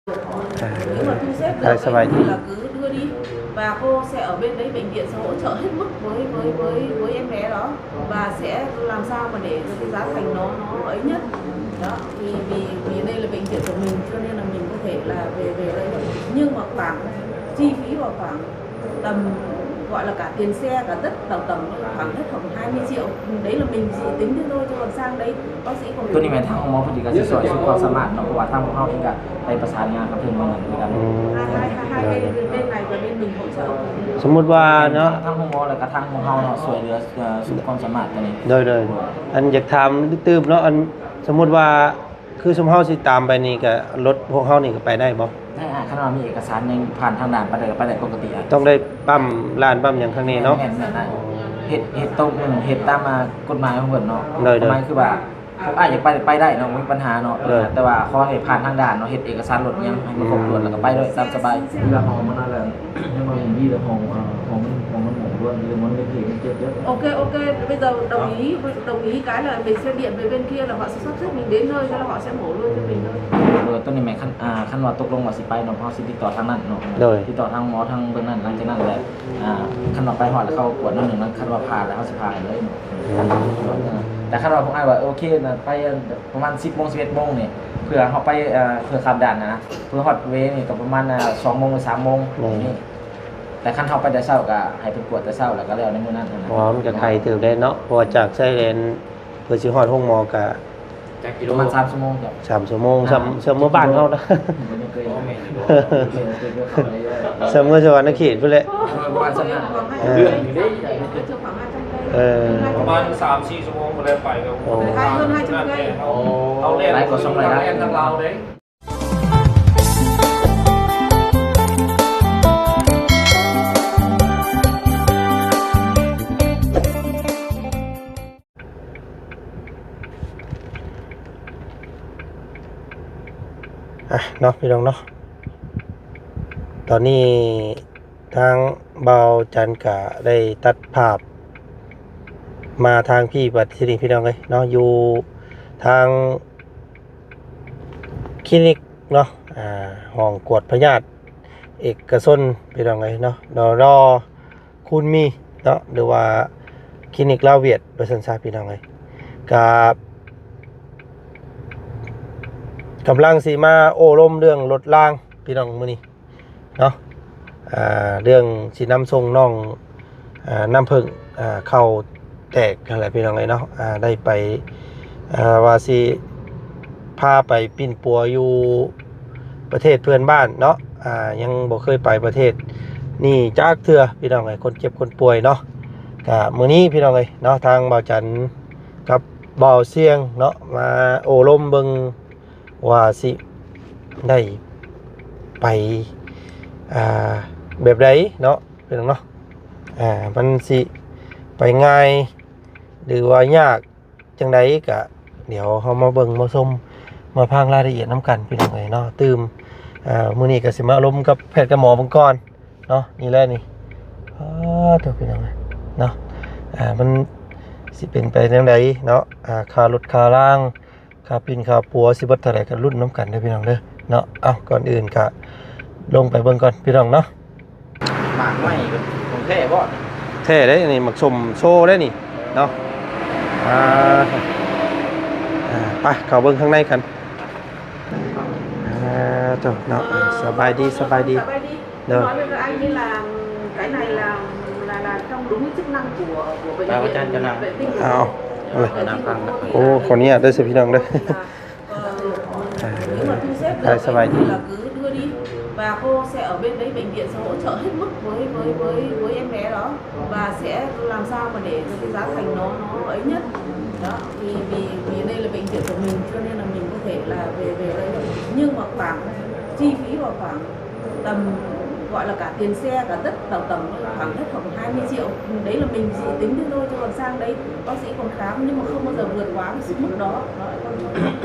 Nhưng mà thu xếp được bệnh thì là cứ đưa đi và cô sẽ ở bên đấy, bệnh viện sẽ hỗ trợ hết mức với với với với em bé đó và sẽ làm sao mà để cái giá thành nó nó ấy nhất đó. Vì vì vì đây là bệnh viện của mình cho nên là mình có thể là về về đây thôi. Nhưng mà khoảng chi phí vào khoảng tầm, gọi là cả tiền xe cả tất tầm tầm khoảng hết khoảng hai mươi triệu. Đấy là mình chỉ tính thế thôi chứ còn sang đấy bác sĩ còn ຕົວນີ້ແມ່ນທາງໂຮງໝໍເພິ່ນກໍຊິຊ່ອຍສຸດຄວາມສາມາດເນາະ ເພາະວ່າທາງພວກເຮົາເອງກໍໄດ້ປະສານງານກັບເພິ່ນເມື່ອນັ້ນຄືກັນ. ອືມ hai hai hai hai bên bên này và bên mình hỗ trợ. ສົມມຸດວ່າເນາະ ທາງໂຮງໝໍ ແລ້ວກໍທາງພວກເຮົາເນາະ ຊ່ວຍເຫຼືອ ເອີ ສຸດຄວາມສາມາດຕົວນີ້. ໂດຍ ໂດຍ ອັນຢາກຖາມຕື່ມເນາະ ອັນສົມມຸດວ່າ ຄືຊຸມເຮົາຊິຕາມໄປນີ້ ກໍລົດພວກເຮົານີ້ກໍໄປໄດ້ບໍ່? ໄດ້ ຄັນວ່າມີເອກະສານຫຍັງຜ່ານທາງດ່ານໄປໄດ້ ກໍໄປໄດ້ປົກກະຕິ. ຕ້ອງໄດ້ປ້ຳລານປ້ຳຫຍັງຂ້າງໃນເນາະ? ແມ່ນໆ ເຮັດ ເຮັດຕົງ ເຮັດຕາມ ອາ ກົດໝາຍຂອງເພິ່ນເນາະ. ໂດຍໆ ກົດໝາຍຄືວ່າ ພວກອ້າຍຢາກໄປໄດ້ເນາະ ບໍ່ມີບັນຫາເນາະ. ໂດຍ ແຕ່ວ່າຂໍໃຫ້ຜ່ານທາງດ່ານເນາະ ເຮັດເອກະສານລົດຫຍັງໃຫ້ມັນຄົບຖ້ວນ ແລ້ວກໍໄປເລີຍຕາມສະບາຍ. ເວລາເຮົາມານັ້ນແຫຼະ ຍັງວ່າມີແຕ່ຫ້ອງ ເອີ ຫ້ອງມັນ ຫ້ອງມັນໝໍດ້ວຍ ຫຼືມັນເປັນເພງເຈັບເດີ. Ô kê, ô kê, bây giờ đồng ý, đồng ý cái là mình sẽ điện về bên kia là họ sẽ sắp xếp mình đến nơi, thế là họ sẽ mổ luôn cho mình thôi. ເອີ ຕົວນີ້ແມ່ນ ຄັນ ອ່າ ຄັນວ່າຕົກລົງວ່າຊິໄປເນາະ ເຮົາຊິຕິດຕໍ່ທາງນັ້ນເນາະ. ໂດຍ ຕິດຕໍ່ທາງໝໍທາງເບື້ອງນັ້ນ ຫຼັງຈາກນັ້ນແຫຼະ ອ່າ ຄັນວ່າໄປຮອດແລ້ວເຂົາກວດໜ້ອຍໜຶ່ງ ຄັນວ່າຜ່ານແລ້ວເຮົາຊິຜ່າໃຫ້ເລີຍເນາະ. ແຕ່ຄັນວ່າພວກອ້າຍວ່າໂອເຄນະ ໄປປະມານສິບໂມງ ສິບເອັດໂມງນີ້ ເພື່ອເຮົາໄປ ເອີ ເພື່ອຂ້າມດ່ານນະ ເພື່ອຮອດເວນີ້ກໍປະມານ ອ່າ ສອງໂມງ ຫຼື ສາມໂມງນີ້. ແຕ່ຄັນເຮົາໄປແຕ່ເຊົ້າກໍໃຫ້ເພິ່ນກວດແຕ່ເຊົ້າ ແລ້ວກໍແລ້ວໃນມື້ນັ້ນຫັ້ນນະ. ອໍ ມັນກໍໄກເຕີບໄດ້ເນາະ ເພາະວ່າຈາກຊາຍແດນເພື່ອຊິຮອດໂຮງໝໍກໍຈັກກິໂລ ປະມານສາມຊົ່ວໂມງ. ສາມຊົ່ວໂມງ ອ່າ ສ່ຳ ສ່ຳເມືອບ້ານເຮົານະ ບໍ່ແມ່ນຢູ່ບໍ່ ເອີ ເອີ ເອີ ສ່ຳເມືອສະຫວັນນະເຂດພຸ້ນແຫຼະ. ເອີ ປະມານສ່ຳນັ້ນ ເອີ ເດືອນຢູ່ເດ້ ເອີ ປະມານສາມສີ່ຊົ່ວໂມງພຸ້ນແຫຼະໄປກໍ. ໂອ້ ເຮົາ ເຮົາແລ່ນ ຫຼາຍກວ່າສອງຮ້ອຍ ແລ່ນທາງລາວເດ້. ອ່ະເນາະ ພີ່ນ້ອງເນາະ ຕອນນີ້ທາງບ່າວຈັນກະໄດ້ຕັດພາບມາທາງພີ້ບັດທີນີ້ ພີ່ນ້ອງເອີຍເນາະ ຢູ່ທາງຄລີນິກເນາະ ອ່າ ຫ້ອງກວດພະຍາດເອກະຊົນ ພີ່ນ້ອງເອີຍເນາະ ນລ ຄູນມີເນາະ ຫຼືວ່າຄລີນິກລາວຫວຽດວ່າຊັ້ນຊະ ພີ່ນ້ອງເອີຍ. ກະກຳລັງຊິມາໂອ້ລົມເລື່ອງລົດລາງ ພີ່ນ້ອງ ມື້ນີ້ເນາະ ອ່າ ເລື່ອງຊິນຳສົ່ງນ້ອງ ອ່າ ນ້ຳເຜິ້ງ ອ່າ ເຂົ້າແຕກຫັ້ນແຫຼະ ພີ່ນ້ອງເອີຍເນາະ ອ່າ ໄດ້ໄປ ອ່າ ວ່າຊິພາໄປປິ່ນປົວຢູ່ປະເທດເພື່ອນບ້ານເນາະ ອ່າ ຍັງບໍ່ເຄີຍໄປປະເທດນີ້ຈັກເທື່ອ ພີ່ນ້ອງເອີຍ ຄົນເຈັບຄົນປ່ວຍເນາະ. ກະມື້ນີ້ ພີ່ນ້ອງເອີຍເນາະ ທາງບ່າວຈັນກັບບ່າວຊຽງເນາະ ມາໂອ້ລົມເບິ່ງວ່າຊິໄດ້ໄປ ອ່າ ແບບໃດເນາະ ພີ່ນ້ອງເນາະ ອ່າ ມັນຊິໄປງ່າຍ ຫຼືວ່າຍາກຈັ່ງໃດ ກະດຽວເຮົາມາເບິ່ງມາຊົມມາຟັງລາຍລະອຽດນຳກັນ ພີ່ນ້ອງເອີຍເນາະ. ຕື່ມ ອ່າ ມື້ນີ້ກະຊິມາລົມກັບແພດກັບໝໍເບິ່ງກ່ອນເນາະ. ນີ້ແຫຼະນີ້ ອ້າ ໂທ້ ພີ່ນ້ອງເອີຍເນາະ ອ່າ ມັນຊິເປັນໄປຈັ່ງໃດເນາະ ອ່າ ຄ່າລົດຄ່າລາງ ຄ່າປິ່ນຄ່າປົວຊິເບິດເທົ່າໃດ ກໍລຸ້ນນຳກັນເດີພີ່ນ້ອງເດີເນາະ. ເອົ້າ ກ່ອນອື່ນກໍລົງໄປເບິ່ງກ່ອນພີ່ນ້ອງເນາະ. ໝາກໄມ້ຂອງແທ້ບໍ່? ແທ້ເດ້ ອັນນີ້ໝາກສົ້ມໂຊເດ້ນີ້ເນາະ. ອ່າ ອ່າ ໄປເຂົ້າເບິ່ງຂ້າງໃນກັນ. ອ່າ ເຈົ້າເນາະ ສະບາຍດີ ສະບາຍດີ. Nói với các anh ấy là cái này là là là không đúng cái chức năng của của bệnh viện, bệnh viện. ເອົາ ເອົາເລີຍ ໂອ້ ຂໍອະນຸຍາດເດີພີ່ນ້ອງເດີ. Nếu mà thu xếp được ấy thì là cứ đưa đi và cô sẽ ở bên đấy, bệnh viện sẽ hỗ trợ hết mức với với với với em bé đó và sẽ làm sao mà để cho cái giá thành nó nó ấy nhất đó. Vì vì vì đây là bệnh viện của mình cho nên là mình có thể là về về đây thôi. Nhưng mà khoảng chi phí vào khoảng tầm, gọi là cả tiền xe cả tất tầm tầm khoảng hết khoảng hai mươi triệu. Đấy là mình chỉ tính thế thôi chứ còn sang đấy bác sĩ còn khám nhưng mà không bao giờ vượt quá cái mức đó. Đó,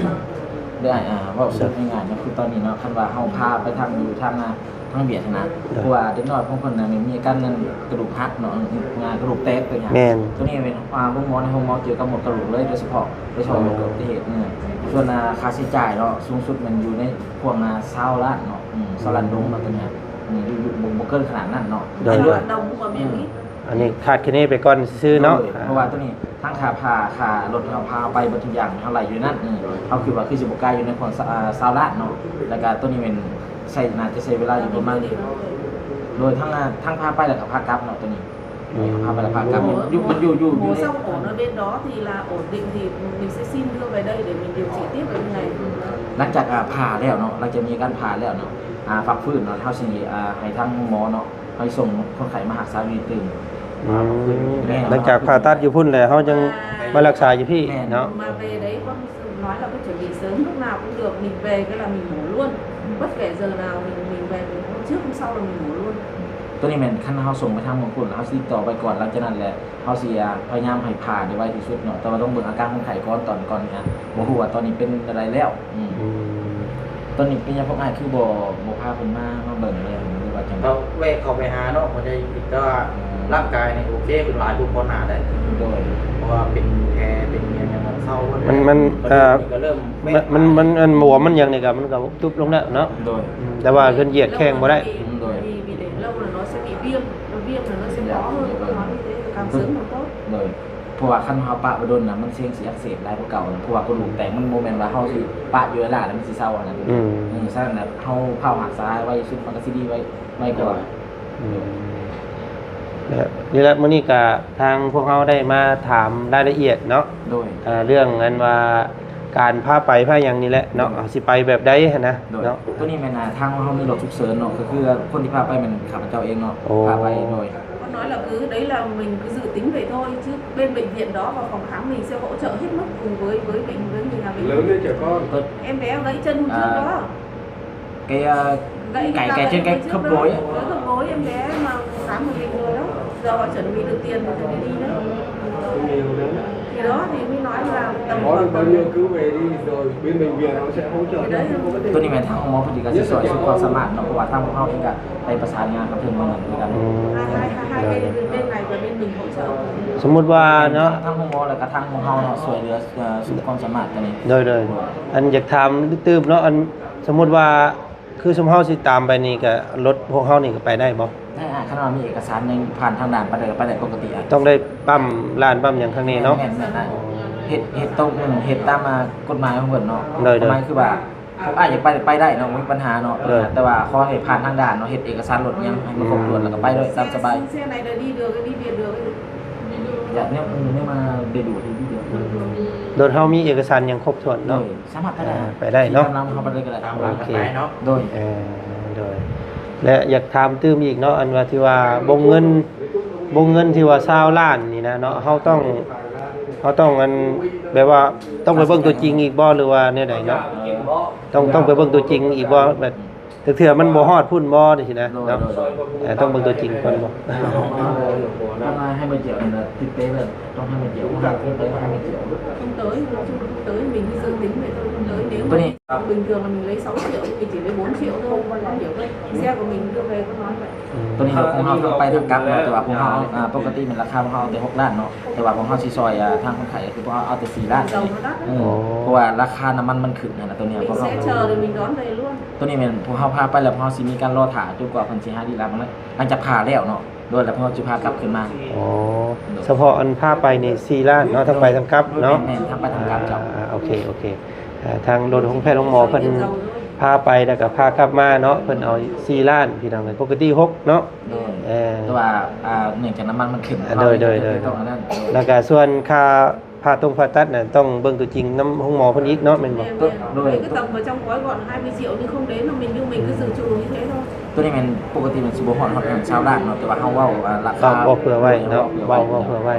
con ເລີຍ ອ່າ ເວົ້າສະຫຼຸບງ່າຍໆເນາະ ຄືຕອນນີ້ເນາະ ຄັນວ່າເຮົາພາໄປທາງຢູ່ທາງ ອ່າ ທາງຫວຽດຫັ້ນນະ ໂດຍ ເພາະວ່າເດັກນ້ອຍຂອງເພິ່ນນະ ມີອາການນັ້ນ ກະດູກຫັກເນາະ ອ່າ ກະດູກແຕກໄປຫຍັງ ແມ່ນ ໂຕນີ້ແມ່ນ ອ່າ ໂຮງໝໍໃນໂຮງໝໍກ່ຽວກັບໝົດກະດູກເລີຍ ໂດຍສະເພາະ ໂດຍສະເພາະ ໂດຍ ອຸບັດຕິເຫດ ເອີ ສ່ວນ ອ່າ ຄ່າໃຊ້ຈ່າຍເນາະ ສູງສຸດແມ່ນຢູ່ໃນພວກ ອ່າ ຊາວລ້ານເນາະ ອືມ ຊາວລ້ານດົງເນາະ ໂຕນີ້ ອືມ ຢູ່ ຢູ່ ບໍ່ ບໍ່ເກີນຂະໜາດນັ້ນເນາະ ໂດຍ ໂດຍ ອັນນີ້ຄາດຄະເນໄປກ່ອນຊື່ໆເນາະ ໂດຍ ອ່າ ເພາະວ່າໂຕນີ້ ທັງຄ່າຜ້າ ຄ່າລົດເຮົາພາໄປ ເບິດທຸກຢ່າງເຮົາໄລ່ຢູ່ນັ້ນ ເອີ ເຮົາຄິດວ່າຄືຊິບໍ່ໄກ ຢູ່ໃນພວກ ຊ- ເອີ ຊາວລ້ານເນາະ ແລ້ວກະໂຕນີ້ແມ່ນໃຊ້ ໜ້າຈະໃຊ້ເວລາຢູ່ປະມານ ໂດຍ ທັງ ທັງພາໄປ ແລ້ວກະພາກັບເນາະ ໂຕນີ້ ອືມ ພາໄປ ແລ້ວພາກັບ ມັນຢູ່ ມັນຢູ່ ຢູ່ໃນ Sau ổn ở bên đó thì là ổn định thì mình sẽ xin đưa về đây để mình điều trị tiếp ở bên này. ຫຼັງຈາກ ອ່າ ຜ່າແລ້ວເນາະ ຫຼັງຈາກມີການຜ່າແລ້ວເນາະ ອ່າ ພັກຟື້ນເນາະ ເຮົາຊິ ອ່າ ໃຫ້ທາງໂຮງໝໍເນາະ ໃຫ້ສົ່ງຄົນໄຂ້ມາຮັກສາຢູ່ນີ້ຕື່ມ ອືມ ແມ່ນ ຫຼັງຈາກຜ່າຕັດຢູ່ພຸ້ນແລ້ວ ເຮົາຈັ່ງມາຮັກສາຢູ່ພີ້ເນາະ Mà về đấy con nói là con chuẩn bị sớm, lúc nào cũng được, mình về cái là mình mổ luôn. Bất kể giờ nào mình mình về, mình hôm trước hôm sau là mình mổ luôn. ໂຕນີ້ແມ່ນ ຄັນເຮົາສົ່ງໄປທາງເມືອງພຸ້ນ ເຮົາຊິຕິດຕໍ່ໄປກ່ອນ ຫຼັງຈາກນັ້ນແຫຼະ ເຮົາຊິ ອ່າ ພະຍາຍາມໃຫ້ຜ່າໄດ້ໄວທີ່ສຸດເນາະ ແຕ່ວ່າຕ້ອງເບິ່ງອາການຄົນໄຂ້ກ່ອນ ຕອນກ່ອນນີ້ ບໍ່ຮູ້ວ່າຕອນນີ້ເປັນແນວໃດແລ້ວ ອືມ ອືມ ຕອນນີ້ເປັນຫຍັງພວກອ້າຍຄືບໍ່ ບໍ່ພາເພິ່ນມາ ມາເບິ່ງເລີຍ ຫຼືວ່າຈັ່ງໃດ? ກໍແວ່ເຂົ້າໄປຫາເນາະ ບໍ່ໄດ້ຕິດ ແຕ່ວ່າ ອືມ ຮ່າງກາຍນີ້ໂອເຄຂຶ້ນຫຼາຍກວ່າກ່ອນໜ້າແລ້ວ ໂດຍ ເພາະວ່າເປັນແຜເປັນຫຍັງ ມັນເຊົາໝົດ ມັນ ມັນ ແລ້ວ ເອີ ກໍເລີ່ມ ມັນ ມັນ ມັນ ອັນບວມມັນຫຍັງນີ້ກໍ ມັນກໍຍຸບລົງແລ້ວເນາະ ໂດຍ ອືມ ແຕ່ວ່າເພິ່ນຢຽດແຂ້ງບໍ່ໄດ້ ອືມ ໂດຍ Vì để lâu là nó sẽ bị viêm, nó viêm là nó sẽ khó hơn, con nói như thế là càng sớm càng tốt. ໂດຍ ເພາະວ່າຄັນເຮົາປະໄວ້ດົນນະ ມັນສ່ຽງຊິອັກເສບຫຼາຍກວ່າເກົ່ານະ ເພາະວ່າກະດູກແຕກ ມັນບໍ່ແມ່ນວ່າເຮົາຊິປະຢູ່ເວລາແລ້ວມັນຊິເຊົາຫັ້ນນະ ອືມ ເອີ ສະນັ້ນນະ ເຮົາຟ້າວຮັກສາໄວທີ່ສຸດ ມັນກະຊິດີໄວ ໄວກວ່າ ໂດຍ ອືມ ແລະ ນີ້ແຫຼະ ມື້ນີ້ກະທາງພວກເຮົາໄດ້ມາຖາມລາຍລະອຽດເນາະ ໂດຍ ເອີ ເລື່ອງອັນວ່າ ການພາໄປພາຫຍັງນີ້ແຫຼະເນາະ ໂດຍ ເຮົາຊິໄປແບບໃດຫັ້ນນະ ໂດຍ ເນາະ ໂຕນີ້ແມ່ນ ອ່າ ທາງເຮົາມີລົດສຸກເສີນເນາະ ກໍຄືຄົນທີ່ພາໄປແມ່ນຂ້າພະເຈົ້າເອງເນາະ ໂອ້ ພາໄປ ໂດຍ Con nói là cứ đấy là mình cứ dự tính vậy thôi chứ bên bệnh viện đó và phòng khám mình sẽ hỗ trợ hết mức cùng với với bệnh với người nhà mình. Lớn đấy trẻ con. Em bé gãy chân hôm trước đó. Cái, ơ, gãy cái chân cái khớp gối. Cái khớp gối em bé mà khám một mình rồi đó. Giờ họ chuẩn bị được tiền thì chuẩn bị đi đấy. Nhiều đấy. Thì đó thì mới nói là tầm khoảng bao nhiêu cứ về đi rồi bên bệnh viện nó sẽ hỗ trợ. ໂຕນີ້ແມ່ນທາງໂຮງໝໍເພິ່ນກໍຊິຊ່ວຍສຸດຄວາມສາມາດເນາະ ເພາະວ່າທາງພວກເຮົາເອງກໍໄປປະສານງານກັບເພິ່ນເມື່ອນັ້ນຄືກັນ ອືມ Hai hai hai hai bên này và bên mình hỗ trợ. ສົມມຸດວ່າເນາະ ທາງໂຮງໝໍ ແລ້ວກໍທາງພວກເຮົາເນາະ ຊ່ວຍເຫຼືອ ເອີ ສຸດຄວາມສາມາດໂຕນີ້ ໂດຍ ໂດຍ ອັນຢາກຖາມຕື່ມເນາະ ອັນສົມມຸດວ່າ ຄືຊຸມເຮົາຊິຕາມໄປນີ້ກະ ລົດພວກເຮົານີ້ກະໄປໄດ້ບໍ່? ໄດ້ ອ່າ ຄັນວ່າມີເອກະສານຍັງຜ່ານທາງດ່ານໄປໄດ້ ໄປໄດ້ປົກກະຕິ ອ່າ ຕ້ອງໄດ້ປ້ຳລານປ້ຳຫຍັງທາງນີ້ເນາະ? ແມ່ນໆ ອ່າ ເຮັດ ເຮັດຕົກ ເຮັດຕາມ ອ່າ ກົດໝາຍຂອງເພິ່ນເນາະ ໂດຍໆ ຄວາມໝາຍຄືວ່າ ພວກອ້າຍຢາກໄປ ໄປໄດ້ເນາະ ບໍ່ມີບັນຫາເນາະ ໂດຍ ແຕ່ວ່າຂໍໃຫ້ຜ່ານທາງດ່ານເນາະ ເຮັດເອກະສານລົດຫຍັງໃຫ້ມັນຄົບຖ້ວນ ອືມ ແລ້ວກະໄປໄດ້ຕາມສະບາຍ Xe này là đi được, đi Việt được. ຢາກແນວ ແນວມາໄດ້ດູທີ່ເດີ ລົດເຮົາມີເອກະສານຫຍັງຄົບຖ້ວນເນາະ? ໂດຍ ສາມາດໄປໄດ້ ອ່າ ໄປໄດ້ເນາະ ຕາມເຮົາໄປເລີຍກໍໄດ້ ໂອເຄ ໂດຍ ເອີ ໂດຍ ແລະ ຢາກຖາມຕື່ມອີກເນາະ ອັນວ່າທີ່ວ່າວົງເງິນ ວົງເງິນທີ່ວ່າຊາວລ້ານນີ້ນະເນາະ ເຮົາຕ້ອງ ເຮົາຕ້ອງ ອັນ ແບບວ່າຕ້ອງໄປເບິ່ງຕົວຈິງອີກບໍ່ ຫຼືວ່າແນວໃດເນາະ? ຕ້ອງ ຕ້ອງໄປເບິ່ງຕົວຈິງອີກບໍ່ ແບບ ແຕ່ເທື່ອມັນບໍ່ຮອດພຸ້ນບໍ່ ຈັ່ງຊີ້ນະ ໂດຍ ເນາະ ໂດຍ ເອີ ຕ້ອງເບິ່ງຕົວຈິງກ່ອນບໍ່? ຕ້ອງໃຫ້ມາຈຽວນີ້ນະ ຕິດເຕະແບບ ຕ້ອງໃຫ້ມາຈຽວ ຕ້ອງໃຫ້ມາຈຽວ Tuần tới, nói chung là tuần tới mình mới dự tính vậy thôi. Tuần tới nếu mà bình thường là mình lấy sáu triệu thì mình chỉ lấy bốn triệu thôi, con hiểu thôi. Xe của mình đưa về con nói vậy. ອືມ ໂຕນີ້ຂອງເຮົາໄປທາງກັບເນາະ ແຕ່ວ່າພວກເຮົາ ອ່າ ປົກກະຕິແມ່ນລາຄາພວກເຮົາເອົາແຕ່ຫົກລ້ານເນາະ ແຕ່ວ່າພວກເຮົາຊິຊ່ອຍ ອ່າ ທາງຄົນໄຂ້ ກໍຄືພວກເຮົາເອົາແຕ່ສີ່ລ້ານ Dầu nó đắt. ເອີ ໂອ້ ເພາະວ່າລາຄານ້ຳມັນມັນຂຶ້ນຫັ້ນນະ ໂຕນີ້ Mình ພວກເຮົາ sẽ chờ rồi mình đón về luôn. ໂຕນີ້ແມ່ນພວກເຮົາພາໄປແລ້ວ ພວກເຮົາຊິມີການລໍຖ້າຈົນກວ່າເພິ່ນຊິຫາດີລະ ຫຼັງຈາກຜ່າແລ້ວເນາະ ໂດຍ ແລ້ວພວກເຮົາຊິພາກັບຄືນມາ ໂອ້ ສະເພາະອັນພາໄປນີ້ສີ່ລ້ານເນາະ ທັງໄປທັງກັບເນາະ ແມ່ນໆ ທັງໄປທັງກັບເຈົ້າ ອ່າ ໂອເຄ ໂອເຄ ອ່າ ທາງລົດຂອງແພດໂຮງໝໍເພິ່ນພາໄປ ແລ້ວກໍພາກັບມາເນາະ ເພິ່ນເອົາສີ່ລ້ານ ພີ່ນ້ອງເອີຍ ປົກກະຕິຫົກເນາະ ໂດຍ ເອີ ແຕ່ວ່າ ອ່າ ເນື່ອງຈາກນ້ຳມັນມັນຂຶ້ນ ອ່າ ໂດຍ ໂດຍ ໂດຍ ຕ້ອງອັນນັ້ນ ໂດຍ ແລ້ວກໍສ່ວນຄ່າ ຜ່າຕົງຜ່າຕັດນະ ຕ້ອງເບິ່ງຕົວຈິງນຳໂຮງໝໍເພິ່ນອີກເນາະ ແມ່ນບໍ່? ແມ່ນໆ ໂດຍ Cái tầm vào trong gói gọn hai mươi triệu nhưng không đến là mình, nhưng mình cứ dự trù như thế thôi. ໂຕນີ້ແມ່ນປົກກະຕິແມ່ນຊິບໍ່ຮອດ ຮອດອັນຊາວລ້ານເນາະ ແຕ່ວ່າເຮົາເວົ້າ ອ່າ ລາຄາ ເວົ້າເພື່ອໄວ້ເນາະ ເວົ້າເພື່ອໄວ້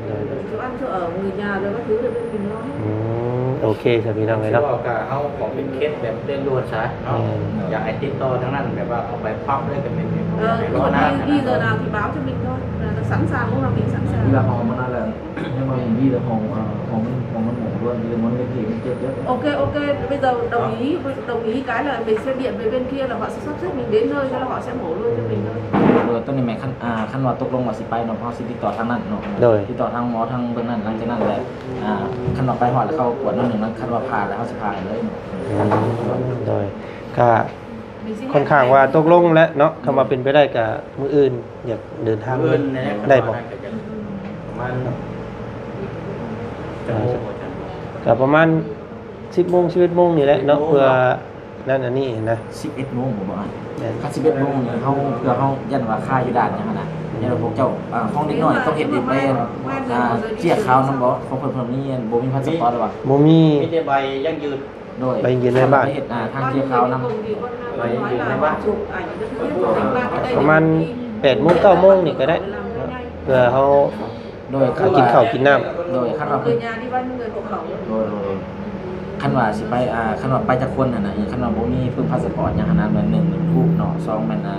ໂດຍໆ Chỗ ăn, chỗ ở, người nhà rồi các thứ là bên mình lo hết. ອືມ ໂອເຄຊະ ພີ່ນ້ອງເອີຍເນາະ ເຮົາກໍເອົາຂໍເປັນເຄສແບບເລັ່ງດ່ວນຊະເນາະ ອືມ ຢາກໃຫ້ຕິດຕໍ່ທາງນັ້ນ ແບບວ່າເອົາໄປປັບເລີຍກໍແມ່ນ Ờ, đi giờ nào thì báo cho mình thôi. Sẵn sàng, lúc nào mình sẵn sàng. Đi là họ mà nói là, nhưng mà mình đi là họ, à, họ mới, họ mới ngủ luôn, đi là muốn liên hệ với kia trước. Ok, ok, bây giờ đồng ý, đồng ý cái là mình sẽ điện về bên kia là họ sẽ sắp xếp mình đến nơi, cho là họ sẽ ngủ luôn cho mình thôi. ໂດຍ ໂຕນີ້ແມ່ນ ຄັນ ອ່າ ຄັນວ່າຕົກລົງວ່າຊິໄປເນາະ ເຮົາຊິຕິດຕໍ່ທາງນັ້ນເນາະ ໂດຍ ຕິດຕໍ່ທາງໝໍທາງເບື້ອງນັ້ນ ຫຼັງຈາກນັ້ນແຫຼະ ອ່າ ຄັນວ່າໄປຮອດແລ້ວເຂົາກວດໜ້ອຍໜຶ່ງ ຄັນວ່າຜ່ານແລ້ວເຮົາຊິພາໄປເລີຍເນາະ ໂດຍ ກະ ຂ້ອນຂ້າງວ່າຕົກລົງແລ້ວເນາະ ຄຳວ່າເປັນໄປໄດ້ກະມື້ອື່ນຢາກເດີນທາງ ມື້ອື່ນນີ້ແຫຼະ ໄດ້ບໍ່? ປະມານ ອ່າ ກະປະມານສິບໂມງ ສິບເອັດໂມງນີ້ແຫຼະເນາະ ເພື່ອນັ້ນອັນນີ້ຫັ້ນນະ ສິບເອັດໂມງບໍ່? ແມ່ນ ຄັນສິບເອັດໂມງນີ້ເຮົາ ເພື່ອເຮົາຢ້ານວ່າຄາຢູ່ດ່ານຫຍັງຫັ້ນນະ ຢ້ານວ່າພວກເຈົ້າ ອ່າ ຂອງເດັກນ້ອຍຕ້ອງເຮັດເອກໄປ ອ່າ ເຈ້ຍຂາວນຳບໍ່? ຂອງເພິ່ນ ເພິ່ນມີ ບໍ່ມີພາສປອດແລ້ວຫວາ? ບໍ່ມີ ມີແຕ່ໃບຢັ້ງຢືນ ໂດຍ ໄປຢືນໃນບ້ານ ໄປເຮັດ ອ່າ ທາງເຈ້ຍຂາວນຳ ໄປຢືນໃນບ້ານ ປະມານແປດໂມງ ເກົ້າໂມງນີ້ກໍໄດ້ເນາະ ເພື່ອເຮົາ ໂດຍ ໄປກິນເຂົ້າກິນນ້ຳ ໂດຍ ຄັນວ່າເພິ່ນ ໂດຍ ໂດຍ ໂດຍ ຄັນວ່າຊິໄປ ອ່າ ຄັນວ່າໄປຈັກຄົນຫັ້ນນະ ຄັນວ່າບໍ່ມີປຶ້ມພາສປອດຫຍັງຫັ້ນນະ ແມ່ນ ໜຶ່ງ ຮູບເນາະ ສອງ ແມ່ນ ອ່າ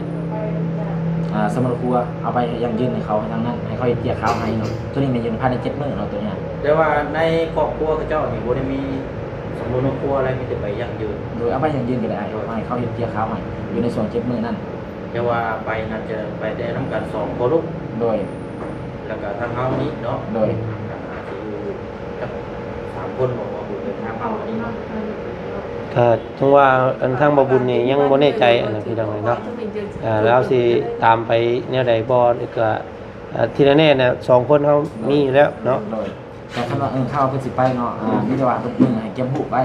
ອ່າ ສະໝຸດຄົວ ເອົາໄປຢັ້ງຢືນໃຫ້ເຂົາ ໃຫ້ທາງນັ້ນ ໃຫ້ເຂົາເຮັດເຈ້ຍຂາວໃຫ້ເນາະ ໂຕນີ້ແມ່ນຢູ່ໃນ ພາຍໃນເຈັດມື້ເນາະ ໂຕນີ້ ແຕ່ວ່າໃນຄອບຄົວເຂົາເຈົ້ານີ້ບໍ່ໄດ້ມີ ສົມມຸດວ່າຄົວແລ້ວມີແຕ່ໃບຢັ້ງຢືນ ໂດຍ ເອົາໃບຢັ້ງຢືນກໍໄດ້ ໂດຍ ໃຫ້ເຂົາເຮັດເຈ້ຍຂາວໃຫ້ ຢູ່ໃນຊ່ວງເຈັດມື້ນັ້ນ ແຕ່ວ່າໄປ ໜ້າຈະໄປແຕ່ນຳກັນສອງພໍ່ລູກ ໂດຍ ແລ້ວກໍທາງເຮົານີ້ເນາະ ໂດຍ ກໍໜ້າຈະຢູ່ຈັກສາມຄົນບໍ່ ບໍ່ເດີນທາງເຮົານີ້ເນາະ ກໍເຖິງວ່າ ອັນ ທາງບ່າວບຸນນີ້ຍັງບໍ່ແນ່ໃຈ ອັນນັ້ນ ພີ່ນ້ອງເອີຍເນາະ ອ່າ ລາວຊິຕາມໄປແນວໃດບໍ່ ກໍ ອ່າ ທີ່ແນ່ໆນະ ສອງຄົນເຮົາມີຢູ່ແລ້ວເນາະ ໂດຍ ແຕ່ຄັນວ່າ ເອີ ເຂົາເພິ່ນຊິໄປເນາະ ອ່າ ມີແຕ່ວ່າເພິ່ນໃຫ້ກຽມຮູບໄວ້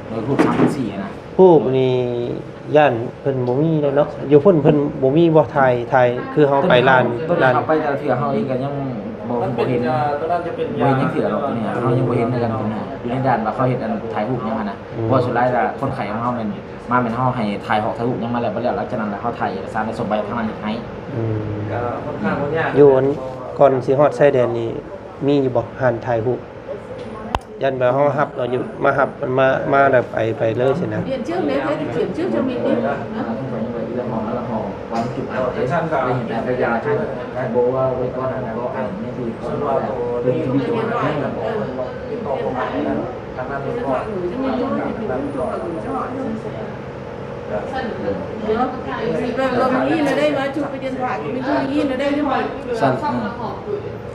ໂດຍຮູບສາມພັນສີ່ຫັ້ນນະ ຮູບນີ້ຢ້ານເພິ່ນບໍ່ມີແລ້ວເນາະ ຢູ່ພຸ້ນເພິ່ນບໍ່ມີບໍ່? ຖ່າຍ ຖ່າຍຄືເຮົາໄປລານ ໂຕນີ້ ລານ ເຮົາໄປແຕ່ລະເທື່ອເຮົາເອງກໍຍັງບໍ່ ບໍ່ເຫັນ ບໍ່ເຫັນຈັກເທື່ອດອກ ໂຕນີ້ເຮົາຍັງບໍ່ເຫັນຄືກັນ ໂຕນີ້ຢູ່ໃນດ່ານວ່າເຂົາເຮັດອັນຖ່າຍຮູບຫຍັງຫັ້ນນະ ອືມ ເພາະວ່າສ່ວນຫຼາຍລະຄົນໄຂ້ຂອງເຮົາແມ່ນມາ ແມ່ນເຮົາໃຫ້ຖ່າຍຮອກຖ່າຍຮູບຫຍັງມາແລ້ວ ບັດແລ້ວຫຼັງຈາກນັ້ນລະເຮົາຖ່າຍເອກະສານໄປສົ່ງໄປທາງນັ້ນເຮັດໃຫ້ ອືມ ກໍຄ່ອນຂ້າງບໍ່ຍາກ ຢູ່ອັນ ກ່ອນຊິຮອດຊາຍແດນນີ້ ມີຢູ່ບໍ່ ຮ້ານຖ່າຍຮູບ? ຢ້ານແບບເຮົາຮັບເອົາຢູ່ ມາຮັບ ມາ ມາແລ້ວໄປ ໄປເລີຍຊີ້ນະ. Điện trước đấy, thế thì chuyển trước cho mình đi. ສະນັ້ນ ເ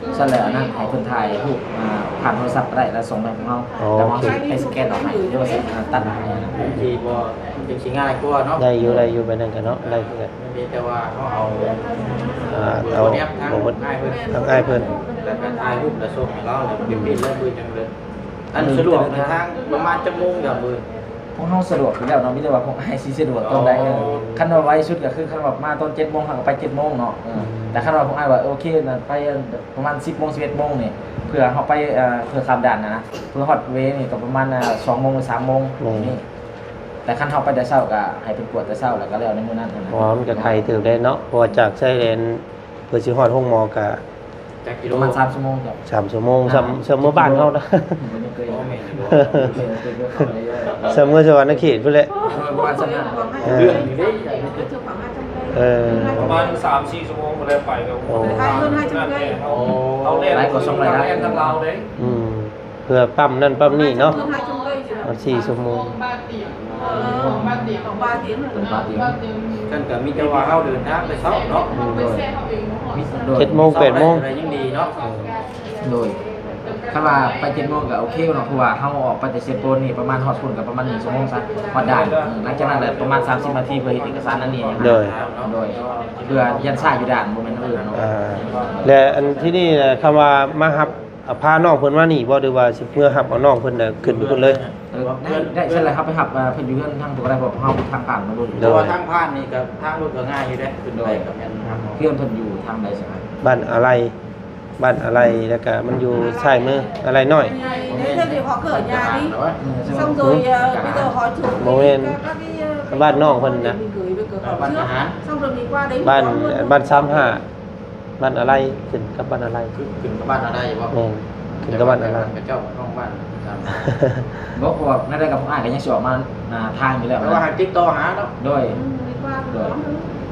ອີ ຊັ້ນແລ້ວອັນນັ້ນໃຫ້ເພິ່ນຖ່າຍຮູບ ອ່າ ຜ່ານໂທລະສັບກໍໄດ້ ແລ້ວສົ່ງໄປໃຫ້ພວກເຮົາ ແລ້ວເຮົາຊິໄປສະແກນເອົາໃຫ້ ຫຼືວ່າຊິ ອ່າ ຕັດໃຫ້ນະ ທີ່ບໍ່ ມັນຈຶ່ງຊິງ່າຍກວ່າເນາະ. ໄດ້ຢູ່ ໄດ້ຢູ່ ແບບນັ້ນກໍເນາະ ໄດ້ຄືກັນ. ມີແຕ່ວ່າເຮົາເອົາ ອ່າ ເອົາ ເອົາ ເອົາ ເອົາ ເອົາ ທາງອ້າຍເພິ່ນ ແລ້ວກໍຖ່າຍຮູບແລ້ວສົ່ງໃຫ້ລາວ ແລ້ວກໍປຣິ້ນແລ້ວຄືຈັ່ງເລີຍ. ອັນສະດວກເດີນທາງປະມານຈັກໂມງດອກມື້? ພວກເຮົາສະດວກຢູ່ແລ້ວເນາະ ມີແຕ່ວ່າພວກອ້າຍຊິສະດວກຕອນໃດ. ອໍ ຄັນວ່າໄວສຸດກໍຄືຄັນວ່າມາຕອນເຈັດໂມງ ເຮົາກໍໄປເຈັດໂມງເນາະ. ເອີ ອືມ ແຕ່ຄັນວ່າພວກອ້າຍວ່າໂອເຄນະ ໄປປະມານສິບໂມງ ສິບເອັດໂມງນີ້ ເພື່ອເຮົາໄປ ເອີ ເພື່ອຂ້າມດ່ານນະ ເພື່ອຮອດເວນີ້ກໍປະມານ ອ່າ ສອງໂມງ ຫຼື ສາມໂມງນີ້. ແຕ່ຄັນເຮົາໄປແຕ່ເຊົ້າກໍໃຫ້ເພິ່ນກວດແຕ່ເຊົ້າ ແລ້ວກໍແລ້ວໃນມື້ນັ້ນຫັ້ນນະ. ອໍ ມັນກໍໄກເຕີບເດ້ເນາະ ເພາະວ່າຈາກຊາຍແດນເພື່ອຊິຮອດໂຮງໝໍກໍ ຈັກກິໂລ? ປະມານສາມຊົ່ວໂມງ. ສາມຊົ່ວໂມງ ອ່າ ສ່ຳ ສ່ຳເມືອບ້ານເຮົານະ. ບໍ່ແມ່ນຢູ່ ສ່ຳເມືອສະຫວັນນະເຂດພຸ້ນແຫຼະ. ເອີ ປະມານສ່ຳນັ້ນ. ເອີ ເລື່ອນຢູ່ເດ້. ເອີ ປະມານສາມສີ່ຊົ່ວໂມງພຸ້ນແຫຼະໄປ. ໂອ້ ເຮົາ ເຮົາແລ່ນ ເຮົາແລ່ນທາງລາວເດ້. ອືມ ເພື່ອປ້ຳນັ້ນປ້ຳນີ້ເນາະ. ປະມານສີ່ຊົ່ວໂມງ. ເອີ ສອງບາດຕຽງ ເອີ ສອງບາດຕຽງ ເປັນບາດຕຽງ. ຊັ້ນກໍມີແຕ່ວ່າເຮົາເດີນທາງແຕ່ເຊົ້າເນາະ. ໂດຍ ເຈັດໂມງ ແປດໂມງ ຍັງດີເນາະ. ໂດຍ ຄັນວ່າໄປເຈັດໂມງກໍໂອເຄເນາະ ເພາະວ່າເຮົາອອກໄປແຕ່ເຊໂປນນີ້ ປະມານຮອດພຸ້ນກໍປະມານໜຶ່ງຊົ່ວໂມງຊະ ຮອດດ່ານ. ເອີ ຫຼັງຈາກນັ້ນແຫຼະປະມານສາມສິບນາທີ ເພື່ອເຮັດເອກະສານອັນນີ້. ໂດຍ ໂດຍ ເພື່ອຢ້ານຊ້າຢູ່ດ່ານ ບໍ່ແມ່ນອັນອື່ນເນາະ. ອ່າ ແລະ ອັນທີ່ນີ້ນະ ຄຳວ່າມາຮັບ ອາ ພານ້ອງເພິ່ນມານີ້ບໍ່ ຫຼືວ່າຊິເມືອຮັບເອົານ້ອງເພິ່ນແລ້ວຂຶ້ນໄປພຸ້ນເລີຍ? ເອີ ໄດ້ ໄດ້ ຊັ້ນແຫຼະ ເຮົາໄປຮັບ ເອີ ເພິ່ນຢູ່ເຮືອນທາງ ບໍ່ໄດ້ ເພາະເຮົາທາງຜ່ານມາໂດນ. ໂດຍ ແຕ່ວ່າທາງຜ່ານນີ້ກໍທາງລົດກໍງ່າຍຢູ່ເດ້. ໂດຍ ເຮືອນເພິ່ນຢູ່ທາງໃດຊັ້ນ? ບ້ານອາໄລ ບ້ານອາໄລ ແລ້ວກໍມັນຢູ່ຊ້າຍມື ອາໄລນ້ອຍ. ບໍ່ແມ່ນ ບ້ານນ້ອງເພິ່ນນະ ບ້ານທະຫານ ບ້ານ ບ້ານສາມຫ້າ. ບ້ານອາໄລ ຂຶ້ນກັບບ້ານອາໄລ. ຂຶ້ນ ຂຶ້ນກັບບ້ານອາໄລບໍ່? ແມ່ນ ຂຶ້ນກັບບ້ານອາໄລ. ເຂົາເຈົ້າຫ້ອງບ້ານ ບໍ່ ເພາະວ່າແນວໃດກໍພວກອ້າຍກໍຍັງຊິອອກມາ ອ່າ ທາງຢູ່ແລ້ວ ແຕ່ວ່າໃຫ້ຕິດຕໍ່ຫາເນາະ. ໂດຍ ອືມ ໂດຍ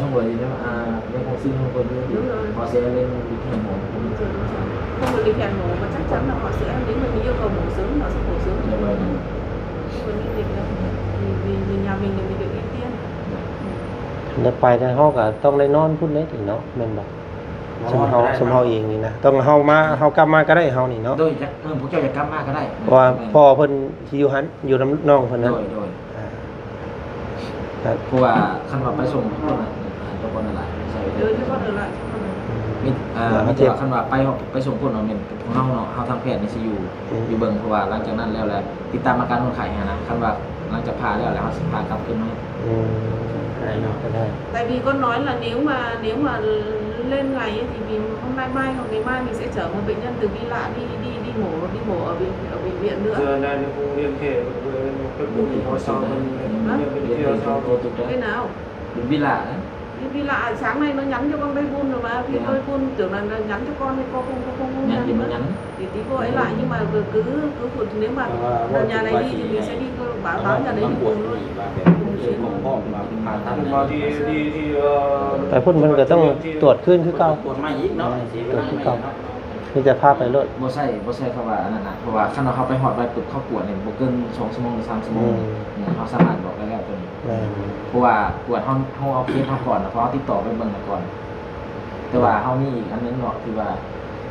chúng tôi thì nếu, à, nếu không xin không tôi biết thì họ sẽ lên lịch hẹn mổ. Đúng rồi, đúng rồi. Không có lịch hẹn mổ mà chắc chắn là họ sẽ đến, mình yêu cầu mổ sớm, họ sẽ mổ sớm. Dạ vâng. Không có lịch đâu. Vì, vì, vì nhà mình là mình được ưu tiên. ຄັນໄດ້ໄປແລ້ວເຮົາກໍຕ້ອງໄດ້ນອນພຸ້ນເດ້ເນາະ ແມ່ນບໍ່? ນອນ ຊຸມເຮົາ ກໍໄດ້ ຊຸມເຮົາເອງນີ້ນະ ຕ້ອງເຮົາມາ ເຮົາກັບມາກໍໄດ້ ເຮົານີ້ເນາະ ໂດຍ ຈະ ເອີ ພວກເຈົ້າຢາກກັບມາກໍໄດ້ ເພາະວ່າພໍ່ເພິ່ນຊິຢູ່ຫັ້ນ ຢູ່ນຳນ້ອງເພິ່ນນັ້ນ ໂດຍ ໂດຍ ອ່າ ເພາະວ່າຄັນວ່າໄປສົ່ງເພິ່ນ ອ່າ ຕົວຄົນນັ້ນລະ ໃສ່ ໂດຍ ເພາະວ່າ ມີ ອ່າ ມີແຕ່ວ່າຄັນວ່າໄປ ໄປສົ່ງເພິ່ນເນາະ ແມ່ນພວກເຮົາເນາະ ເຮົາທາງແພດນີ້ຊິຢູ່ ອືມ ຢູ່ເບິ່ງ ເພາະວ່າຫຼັງຈາກນັ້ນແລ້ວ ແລ້ວຕິດຕາມອາການຄົນໄຂ້ຫັ້ນນະ ຄັນວ່າ ຫຼັງຈາກຜ່າແລ້ວ ແລ້ວເຮົາຊິພາກັບຄືນມາ ອືມ ໄດ້ເນາະ ກໍໄດ້ Tại vì con nói là nếu mà, nếu mà lên ngày ấy, thì vì hôm nay mai hoặc ngày mai mình sẽ chở một bệnh nhân từ Vĩ Lạ đi, đi, đi mổ, đi mổ ở bệnh, ở bệnh viện nữa. Giờ này nó cũng liên hệ với, với, với Bùi Hoa Sò, mình liên hệ với Bùi Hoa Sò. Thế nào? Bên Vĩ Lạ đấy. Đi, đi lại, sáng nay nó nhắn cho con Bay Bun rồi mà, thì Bay Bun tưởng là nó nhắn cho con thì con không, con không nhắn nữa. Thì tí cô ấy lại, nhưng mà cứ, cứ, cứ, nếu mà nhà này đi thì mình sẽ đi, cô báo, báo nhà đấy thì cùng luôn. Cùng chuyến luôn. ໄປພຸ້ນເພິ່ນກໍຕ້ອງຕວດຄືນຄືເກົ່າ ຕວດໃໝ່ອີກເນາະ ຕວດຄືເກົ່າ ມີແຕ່ພາໄປໂລດ ບໍ່ໃຊ້ ບໍ່ໃຊ້ຄຳວ່າອັນນັ້ນນະ ເພາະວ່າຄັນວ່າເຮົາໄປຮອດໄວປຸບ ເຮົາກວດນີ້ບໍ່ເກີນສອງຊົ່ວໂມງ ຫຼື ສາມຊົ່ວໂມງ ອືມ ເຮົາສາມາດບອກໄດ້ແລ້ວຕົວນີ້ ແມ່ນ ເພາະວ່າກວດເຮົາ ເຮົາເອົາເຄສເຮົາກ່ອນນະ ເພາະເຮົາຕິດຕໍ່ໄປເບິ່ງນະກ່ອນ ແຕ່ວ່າເຮົາມີອີກອັນໜຶ່ງເນາະ ທີ່ວ່າ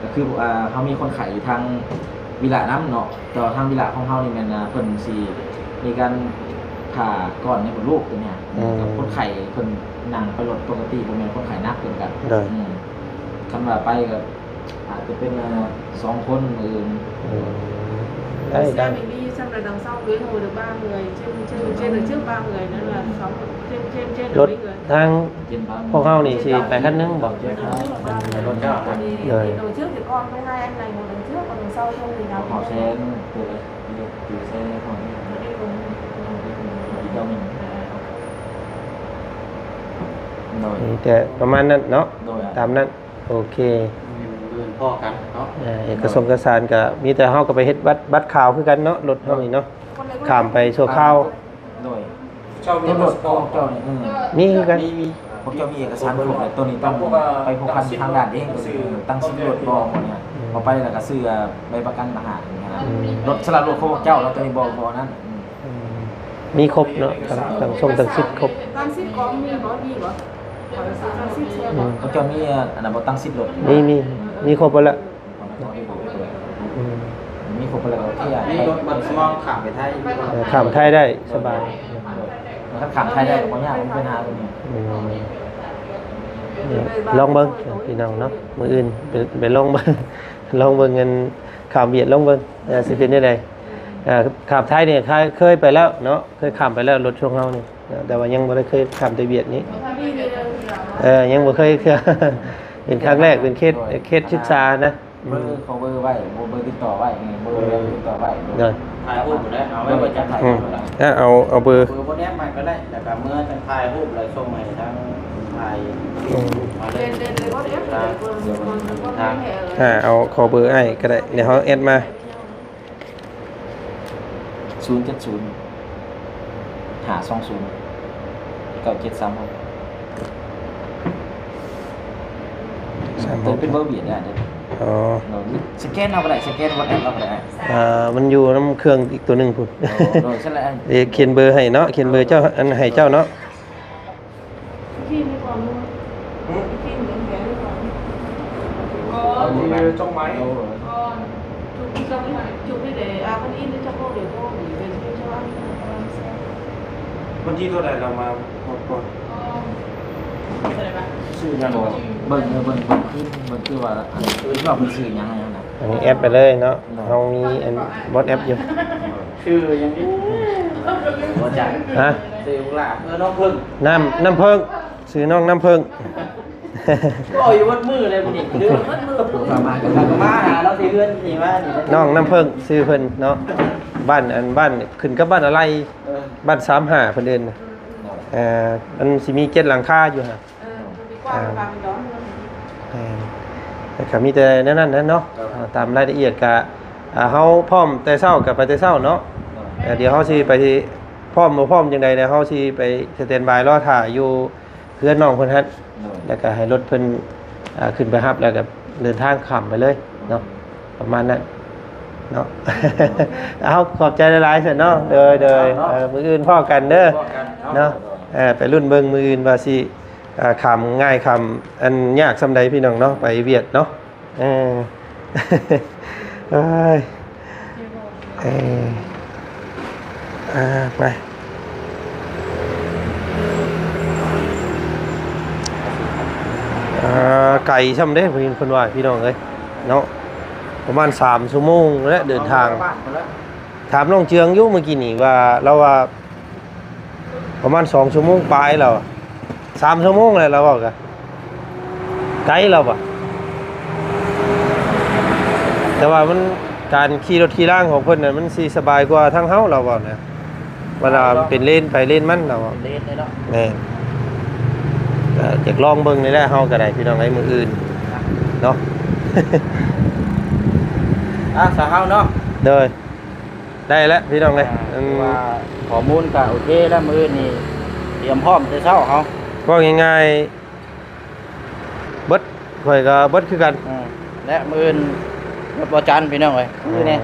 ກໍຄື ອ່າ ເຮົາມີຄົນໄຂ້ຢູ່ທາງວິລະນຳເນາະ ແຕ່ວ່າທາງວິລະຂອງເຮົານີ້ແມ່ນ ອ່າ ເພິ່ນຊິມີການຜ່າກ້ອນໃນມົດລູກຕົວເນີ້ຍ ອືມ ກັບຄົນໄຂ້ເພິ່ນນັ່ງໄປລົດປົກກະຕິ ບໍ່ແມ່ນຄົນໄຂ້ໜັກເພິ່ນກະ ໂດຍ ອືມ ຄັນວ່າໄປກໍ ອາດຈະເປັນ ເອີ ສອງຄົນມື້ອື່ນ ອືມ ໄດ້ ໄດ້ Xe mình đi xong là đằng sau ghế ngồi được ba người, trên, trên, trên đằng trước ba người nữa là sáu người, trên, trên, trên là ລົດ mấy người. ທາງພວກເຮົານີ້ຊິໄປຄັນໜຶ່ງບໍ່? Trên đằng trước là ba người. Thì, thì đằng trước thì con với hai anh này ngồi đằng trước, còn đằng sau không thì ngồi. Họ sẽ từ, từ xe họ đi. Đi theo mình. ໂດຍ ມີແຕ່ປະມານນັ້ນເນາະ ໂດຍ ຕາມນັ້ນ ໂອເຄ ມື້ອື່ນພໍ້ກັນເນາະ ເອີ ເອກະສົງເອກະສານກໍມີແຕ່ເຮົາກໍໄປເຮັດບັດ ບັດຂາວຄືກັນເນາະ ລົດເຮົານີ້ເນາະ ຂ້າມໄປຊົ່ວຄາວ ໂດຍ ເຈົ້າມີບັດຂອງເຈົ້ານີ້ ອືມ ມີຄືກັນ ມີ ມີ ພວກເຈົ້າມີເອກະສານຄົບແລ້ວ ໂຕນີ້ຕ້ອງໄປພົວພັນທາງດ້ານເອງ ຕັ້ງຊິດລົດບໍ່ ພວກນີ້ ອືມ ເອົາໄປແລ້ວກໍຊື້ໃບປະກັນຕ່າງຫາກນີ້ນະ ອືມ ລົດສຳລັບລົດຂອງພວກເຈົ້າ ແລ້ວໂຕນີ້ບໍ່ ບໍ່ນັ້ນ ອືມ ອືມ ມີຄົບເນາະ ຕັ້ງ ຕັ້ງຊົງຕັ້ງຊິດຄົບ ຕັ້ງຊິດກອງມີບໍ່? ມີບໍ່? ອືມ ເຂົາເຈົ້າມີອັນນັ້ນບໍ່ ຕັ້ງຊິດລົດ ມີ ມີ ມີຄົບເບິດລະ ອືມ ມີຄົບເບິດລະ ໂອເຄ ມີລົດບັດສະໝອງຂ້າມໄປໄທ ເອີ ຂ້າມໄທໄດ້ສະບາຍ ຖ້າຂ້າມໄທໄດ້ກໍບໍ່ຍາກ ບໍ່ມີບັນຫາຕົວນີ້ ອືມ ນີ້ ລອງເບິ່ງພີ່ນ້ອງເນາະ ມື້ອື່ນໄປ ໄປລອງເບິ່ງ ລອງເບິ່ງອັນຂ້າມຫວຽດ ລອງເບິ່ງ ເອີ ຊິເປັນແນວໃດ ເອີ ຂ້າມໄທນີ້ ເຄີຍ ເຄີຍໄປແລ້ວເນາະ ເຄີຍຂ້າມໄປແລ້ວ ລົດຊ່ວງເຮົານີ້ ແຕ່ວ່າຍັງບໍ່ໄດ້ເຄີຍຂ້າມແຕ່ຫວຽດນີ້ ເອີ ຍັງບໍ່ເຄີຍເທື່ອ ເປັນຄັ້ງແລກ ເປັນເຄສ ເຄສສຶກສານະ ເບີ ຂໍເບີໄວ້ ເບີຕິດຕໍ່ໄວ້ ເບີຕິດຕໍ່ໄວ້ ໂດຍ ຖ່າຍຮູບໄດ້ ເອົາໄວ້ ເອົາ ເອົາເບີ ເບີບໍ່ແນບໃໝ່ກໍໄດ້ ແລ້ວກໍເມື່ອຈັ່ງຖ່າຍຮູບ ແລ້ວສົ່ງໃຫ້ທາງອ້າຍ ອືມ ມາເລີຍ ເອີ ເອົາ ຂໍເບີອ້າຍກໍໄດ້ ດຽວເຮົາແອັດມາ. ສູນເຈັດສູນ ຫ້າສອງສູນ ເກົ້າເຈັດສາມຫົກ ສາມຫົກ ເປັນເບີຫວຽດເດ້. ອໍ ສະແກນເອົາກໍໄດ້ ສະແກນ WhatsApp ເອົາກໍໄດ້. ອ່າ ມັນຢູ່ນຳເຄື່ອງອີກຕົວໜຶ່ງພຸ້ນ. ອໍ ໂດຍ ຊັ້ນແຫຼະ ເອີ ຂຽນເບີໃຫ້ເນາະ ຂຽນເບີເຈົ້າ ອັນໃຫ້ເຈົ້າເນາະ. ວັນທີເທົ່າໃດລາວມາຮອດກ່ອນ? ຊື່ຫຍັງບໍ່? ເບິ່ງ ເອີ ເບິ່ງ ເບິ່ງຄືນ ເບິ່ງຄືວ່າ ອັນອື່ນວ່າເພິ່ນຊື່ຫຍັງຫັ້ນນະ. ອັນນີ້ແອັດໄປເລີຍເນາະ. ເນາະ ເຮົາມີອັນ WhatsApp ຢູ່. ຊື່ຫຍັງນີ້? ບໍ່ຈັກ. ຮະ? ຊື່ຫຼ້າ ເອີ ນ້ອງເຜິ້ງ. ນ້ຳ ນ້ຳເຜິ້ງ ຊື່ນ້ອງນ້ຳເຜິ້ງ. ກໍຢູ່ເບິດມື້ເລີຍມື້ນີ້ ຄືມາ ກໍມາຫາລາວທີ່ເຮືອນນີ້ ມານີ້ ນ້ອງນ້ຳເຜິ້ງ ຊື່ເພິ່ນເນາະ. ບ້ານ ອັນ ບ້ານ ຂຶ້ນກັບບ້ານອາໄລ ເອີ ບ້ານສາມຫ້າເພິ່ນເອີ້ນ. ເອີ ມັນຊິມີເຈັດຫຼັງຄາຢູ່ຫັ້ນ. ເອີ ເອີ ແມ່ນ ແລ້ວກໍມີແຕ່ແນວນັ້ນແຫຼະເນາະ. ເອີ ຕາມລາຍລະອຽດກໍ ອ່າ ເຮົາພ້ອມແຕ່ເຊົ້າກໍໄປແຕ່ເຊົ້າເນາະ. ເອີ ດຽວເຮົາຊິໄປ ພ້ອມບໍ່ພ້ອມຈັ່ງໃດ ແລ້ວເຮົາຊິໄປສະແຕນບາຍລໍຖ້າຢູ່ເຮືອນນ້ອງເພິ່ນຫັ້ນ. ໂດຍ ແລ້ວກໍໃຫ້ລົດເພິ່ນ ອ່າ ຂຶ້ນໄປຮັບ ແລ້ວກໍເດີນທາງຂ້າມໄປເລີຍເນາະ. ປະມານນັ້ນເນາະ. ເອົາ ຂອບໃຈຫຼາຍໆ ຊັ້ນເນາະ. ໂດຍ ໂດຍ ເນາະ ເອີ ມື້ອື່ນພໍ້ກັນເດີ ພໍ້ກັນເນາະ ເນາະ. ເອີ ໄປລຸ້ນເບິ່ງມື້ອື່ນວ່າຊິ ອ່າ ຂ້າມງ່າຍ ຂ້າມອັນຍາກສ່ຳໃດ ພີ່ນ້ອງເນາະ ໄປຫວຽດເນາະ. ເອີ ເອີຍ ເອີ ອ່າ ໄປ ອ່າ ໄກຊ່ຳເດ້ ເພິ່ນວ່າ ພີ່ນ້ອງເອີຍເນາະ. ປະມານສາມຊົ່ວໂມງແຫຼະເດີນທາງ. ຖາມນ້ອງເຈືອງຢູ່ມື້ກີ້ນີ້ວ່າ ລາວວ່າ ປະມານສອງຊົ່ວໂມງປາຍແລ້ວ ສາມຊົ່ວໂມງແລ້ວ ລາວເວົ້າກະໄກລາວວ່າ. ແຕ່ວ່າມັນ ການຂີ່ລົດຂີ່ລາງຂອງເພິ່ນນະ ມັນຊິສະບາຍກວ່າທາງເຮົາ ລາວເວົ້ານະ. ເວລາມັນເປັນເລນໄປເລນມັນ ລາວເວົ້າ. ເປັນເລນເລີຍເນາະ. ແມ່ນ. ກໍຢາກລອງເບິ່ງນີ້ແຫຼະ ເຮົາກໍໄດ້ ພີ່ນ້ອງເອີຍ ມື້ອື່ນເນາະ. ອ່າ ສາວເຮົາເນາະ. ໂດຍ. ໄດ້ແລ້ວພີ່ນ້ອງເອີຍ. ອ່າ ອືມ ຖືວ່າຂໍ້ມູນກໍໂອເຄແລ້ວ ມື້ອື່ນນີ້ຕຽມພ້ອມແຕ່ເຊົ້າເຮົາ. ເວົ້າງ່າຍໆ ເບິດ ຂ້ອຍກໍເບິດຄືກັນ. ເອີ ແລະ ມື້ອື່ນລົດບໍ່ຈັນ ພີ່ນ້ອງເອີຍ. ມື້ນີ້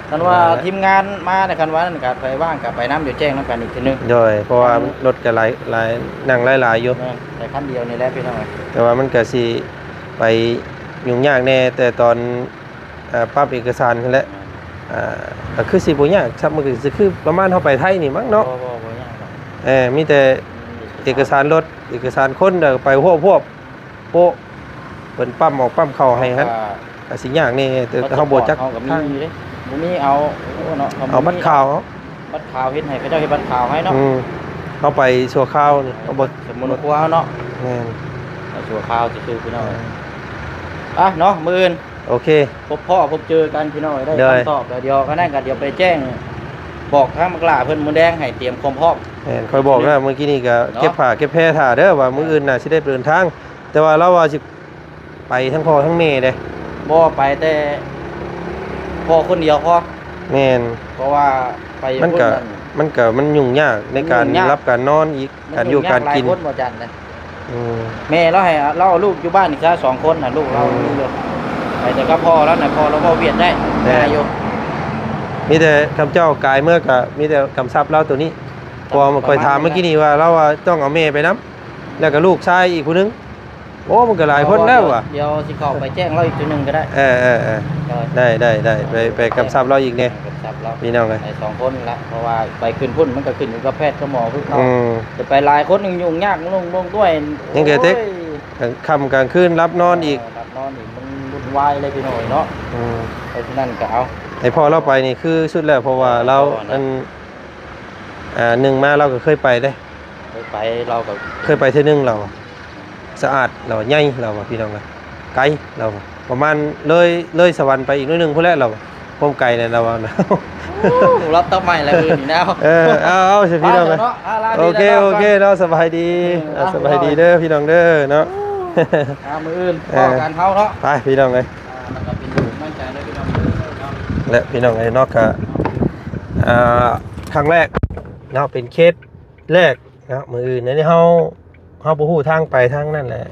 ເອີ ຄັນວ່າ ນັ້ນແຫຼະ ທີມງານມານະ ຄັນວ່ານັ້ນກໍໄປວ່າງກໍໄປນຳ ຢູ່ແຈ້ງນຳກັນອີກເທື່ອໜຶ່ງ. ໂດຍ ເພາະວ່າ ອືມ ລົດກໍຫຼາຍ ຫຼາຍ ນັ່ງຫຼາຍໆຢູ່. ແມ່ນ ໄດ້ຄັນດຽວນີ້ແຫຼະ ພີ່ນ້ອງເອີຍ. ແຕ່ວ່າມັນກໍຊິໄປຫຍຸ້ງຍາກແດ່ ແຕ່ຕອນ ເອີ ປັບເອກະສານຫັ້ນແຫຼະ. ແມ່ນ. ເອີ ກໍຄືຊິບໍ່ຍາກຊ້ຳ ມັນກໍຊິຄືປະມານເຮົາໄປໄທນີ້ມັ້ງເນາະ. ບໍ່ ບໍ່ ບໍ່ຍາກດອກ. ເອີ ມີແຕ່ ອືມ ເອກະສານລົດ ເອກະສານຄົນ ແລ້ວກໍໄປຮວບໆ ໂປະ ເພິ່ນປ້ຳອອກປ້ຳເຂົ້າໃຫ້ຫັ້ນ. ກໍ ກໍຊິຍາກແດ່ ແຕ່ເຮົາບໍ່ຈັກ ເຮົາກໍມີຢູ່ເດ້ ບໍ່ມີເອົາ ໂອ້ເນາະ ເອົາບັດຂາວ ເອົາບັດຂາວ ເຮັດໃຫ້ເຂົາເຈົ້າເຮັດບັດຂາວໃຫ້ເນາະ. ອືມ ເຮົາໄປຊົ່ວຄາວນີ້ ເຮົາບໍ່ ສະໝຸນຄົວເຮົາເນາະ. ແມ່ນ. ໄປຊົ່ວຄາວຊື່ໆ ພີ່ນ້ອງ. ແມ່ນ. ອ່ະເນາະ ມື້ອື່ນ ໂອເຄ ພົບພໍ້ພົບເຈີກັນ ພີ່ນ້ອງ ໄດ້ ໂດຍ ຄຳຕອບແລ້ວ. ດຽວ ຄັນນັ້ນກໍດຽວໄປແຈ້ງບອກທາງບັກຫຼ້າເພິ່ນ ມື້ແລງໃຫ້ຕຽມຄວາມພ້ອມ. ແມ່ນ ຂ້ອຍບອກແລ້ວ ມື້ກີ້ນີ້ກໍ ເນາະ ເກັບຜ້າເກັບແພຖ້າເດີ ວ່າມື້ອື່ນໜ້າຊິໄດ້ເດີນທາງ. ແຕ່ວ່າລາວວ່າຊິໄປທັງພໍ່ທັງແມ່ເດ້. ບໍ່ ໄປແຕ່ພໍ່ຄົນດຽວພໍ. ແມ່ນ. ເພາະວ່າໄປ ມັນກະ ມັນກະ ມັນຫຍຸ້ງຍາກໃນການ ມັນຫຍຸ້ງຍາກ ຫຼັບການນອນອີກ ການຢູ່ການກິນ. ມັນຫຍຸ້ງຍາກຫຼາຍຄົນບໍ່ຈັນນະ. ອືມ ແມ່ລາວໃຫ້ ລາວເອົາລູກຢູ່ບ້ານນີ້ຊະ ສອງຄົນນະ ລູກລາວ ອືມ ມີຢູ່ ໄປແຕ່ກັບພໍ່ລາວນະ ພໍ່ລາວເວົ້າຫວຽດໄດ້. ແມ່ນ. ງ່າຍຢູ່. ມີແຕ່ຄຳເຈົ້າກາຍເມືອກະມີແຕ່ກຳຊັບລາວໂຕນີ້. ເພາະວ່າຂ້ອຍຖາມມື້ກີ້ນີ້ວ່າ ລາວວ່າຕ້ອງເອົາແມ່ໄປນຳ ແລ້ວກະລູກຊາຍອີກຜູ້ໜຶ່ງ. ໂອ້ ມັນກໍຫຼາຍຄົນແລ້ວວ່າ ດຽວຊິເຂົ້າໄປແຈ້ງລາວອີກເທື່ອໜຶ່ງກໍໄດ້. ເອີ ເອີ ເອີ ໂດຍ ໄດ້ ໄດ້ ໄດ້ ໄປ ໄປກຳຊັບລາວອີກແດ່ ກຳຊັບລາວ ພີ່ນ້ອງເອີຍ. ໄປສອງຄົນລະ ເພາະວ່າໄປຄືນພຸ້ນມັນກໍຂຶ້ນຢູ່ກັບແພດກັບໝໍຄືເກົ່າ. ອືມ ແຕ່ໄປຫຼາຍຄົນຫຍຸ້ງຍາກ ລົງ ລົງດ້ວຍ ຍັງເກີດເຕັກ ໂອ້ຍ ກາງຄ່ຳກາງຄືນຫຼັບນອນອີກ ເອີ ຫຼັບນອນອີກ ມັນວຸ່ນວາຍເລີຍ ພີ່ນ້ອງເອີຍເນາະ. ອືມ ເພາະສະນັ້ນກໍເອົາ ໃຫ້ພໍ່ລາວໄປນີ້ຄືສຸດແລ້ວ ເພາະວ່າລາວ ເພາະວ່າ ອັນ ອ່າ ໜຶ່ງມາລາວກໍເຄີຍໄປເດ້. ເຄີຍໄປ ລາວກໍເຄີຍໄປເທື່ອໜຶ່ງ ລາວວ່າ ສະອາດ ລາວວ່າ ໃຫຍ່ ລາວວ່າ ພີ່ນ້ອງເອີຍ ໄກ ລາວວ່າ ປະມານເລີຍ ເລີຍສະຫວັນໄປອີກໜ້ອຍໜຶ່ງພຸ້ນແຫຼະ ລາວວ່າ ຄວາມໄກນັ້ນ ລາວວ່າ. ໂອ້ ລັບຕັບໃໝ່ແລ້ວ ອື່ນນີ້ແລ້ວ. ເອີ ເອົາ ເອົາ ພີ່ນ້ອງເອີຍ ໂອເຄ ໂອເຄເນາະ ສະບາຍດີ. ເອີ ສະບາຍດີເດີ ພີ່ນ້ອງເດີເນາະ. ມື້ອື່ນພໍ້ກັນເຮົາເນາະ ໄປ ພີ່ນ້ອງເອີຍ. ແລະ ພີ່ນ້ອງເອີຍເນາະ ກະ ເອີ ອ່າ ຄັ້ງແລກເນາະ ເປັນເຄສແລກເນາະ. ມື້ອື່ນອັນນີ້ເຮົາ ເຮົາບໍ່ຮູ້ທາງໄປທາງນັ້ນແຫຼະ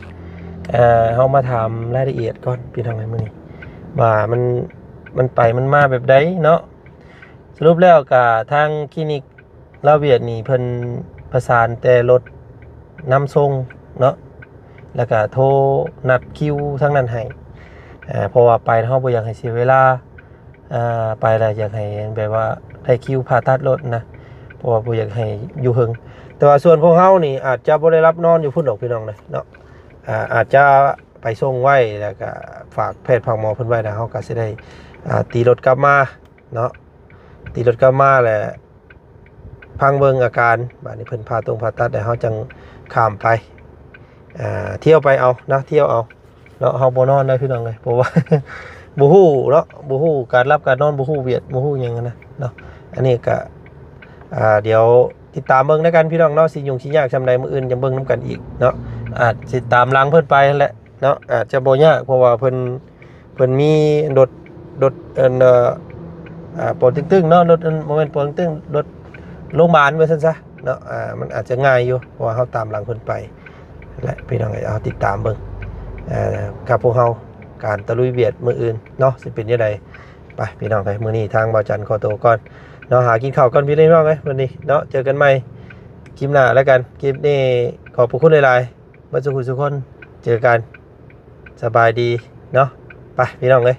ເຮົາມາຖາມລາຍລະອຽດກ່ອນພີ່ນ້ອງເອີຍ ມື້ນີ້ວ່າມັນ ມັນໄປມັນມາແບບໃດເນາະ. ສະຫຼຸບແລ້ວກະທາງຄລີນິກລາວຫວຽດນີ້ເພິ່ນປະສານແຕ່ລົດນຳສົ່ງເນາະ ແລ້ວກະໂທນັດຄິວທາງນັ້ນໃຫ້ ເພາະວ່າໄປເຮົາບໍ່ຢາກໃຫ້ເສຍເວລາ ອ່າ ໄປແລ້ວຢາກໃຫ້ແບບວ່າໄດ້ຄິວຜ່າຕັດໂລດນະ ເພາະວ່າບໍ່ຢາກໃຫ້ຢູ່ເຫິງ. ແຕ່ວ່າສ່ວນພວກເຮົານີ້ອາດຈະບໍ່ໄດ້ຫຼັບນອນຢູ່ພຸ້ນດອກພີ່ນ້ອງເອີຍເນາະ ອາ ອາດຈະໄປສົ່ງໄວ້ ແລ້ວກະຝາກແພດຝາກໝໍເພິ່ນໄວ້ ແລ້ວເຮົາກະຊິໄດ້ ອ່າ ຕີລົດກັບມາເນາະ ຕີລົດກັບມາແລ້ວ ຟັງເບິ່ງອາການ ບາດນີ້ເພິ່ນຜ່າຕົງຜ່າຕັດແລ້ວ ເຮົາຈັ່ງຂ້າມໄປ ອ່າ ທ່ຽວໄປເອົານະ ທ່ຽວເອົາເນາະ. ເຮົາບໍ່ນອນໄດ້ພີ່ນ້ອງເອີຍ ເພາະວ່າ ບໍ່ຮູ້ເນາະ ບໍ່ຮູ້ການຫຼັບການນອນ ບໍ່ຮູ້ຫວຽດ ບໍ່ຮູ້ຫຍັງນະເນາະ. ອັນນີ້ກະ ອ່າ ດຽວຕິດຕາມເບິ່ງນຳກັນພີ່ນ້ອງເນາະ ຊິຫຍຸ້ງຊິຍາກຊ່ຳໃດ ມື້ອື່ນຈັ່ງເບິ່ງນຳກັນອີກເນາະ. ອາດຊິຕາມຫຼັງເພິ່ນໄປຫັ້ນແຫຼະເນາະ ອາດຈະບໍ່ຍາກ ເພາະວ່າເພິ່ນ ເພິ່ນມີລົດ ລົດ ອັນ ເອີ ອ່າ ປໍເຕັກຕຶງເນາະ ລົດ ອັນ ບໍ່ແມ່ນປໍເຕັກຕຶງ ລົດໂຮງບານວ່າຊັ້ນຊະເນາະ. ອ່າ ມັນອາດຈະງ່າຍຢູ່ ເພາະວ່າເຮົາຕາມຫຼັງເພິ່ນໄປແຫຼະ ພີ່ນ້ອງເອີຍ. ເອົາ ຕິດຕາມເບິ່ງ ເອີ ກັບພວກເຮົາ ການຕະລຸຍຫວຽດມື້ອື່ນເນາະ ຊິເປັນຈັ່ງໃດ. ໄປພີ່ນ້ອງເອີຍ ມື້ນີ້ທາງບ່າວຈັນຂໍໂຕກ່ອນເນາະ ຫາກິນເຂົ້າກ່ອນພີ່ນ້ອງເອີຍ ມື້ນີ້ເນາະ. ເຈີກັນໃໝ່ຄລິບໜ້າແລ້ວກັນ ຄລິບນີ້ຂອບພະຄຸນຫຼາຍໆ ເບິດສູ່ຜູ້ສູ່ຄົນ ເຈີກັນ ສະບາຍດີເນາະ. ໄປພີ່ນ້ອງເອີຍ.